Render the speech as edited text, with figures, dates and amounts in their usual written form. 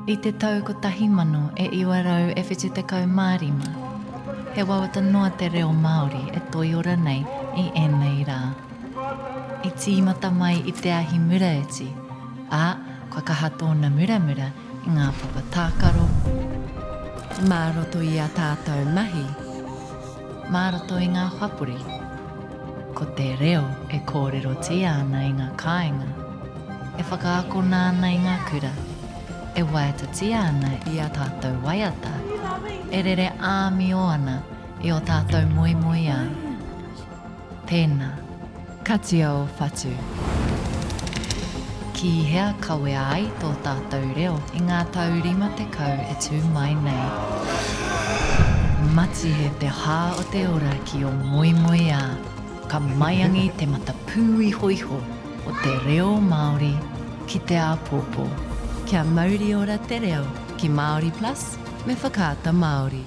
I te tau 1975, he wawata noa te reo Māori e toiora nei i ēnei rā. I tīmata mai i te ahi muraiti, ā, kua kaha tōna muramura i ngā papa tākaro, Mā roto i ā tātou mahi. Mā roto i ngā hapori. Ko te reo e kōrerotia ana i ngā kāinga, e whakaakona ana i ngā kura, e waiatatia ana i ā tātou waiata, e rere āmio ana i ō tātou moemoeā. Tēnā. Katia ō whatu. Ki hea kawea ai tō tātou reo i ngā tau 50 e tū mai nei? Matihe te hā o te ora ki ō moemoeā, ka maiangi te matapūihoiho o te reo Māori ki te āpōpō. Kia mauri ora te reo ki Māori Plus me Whakaata Māori.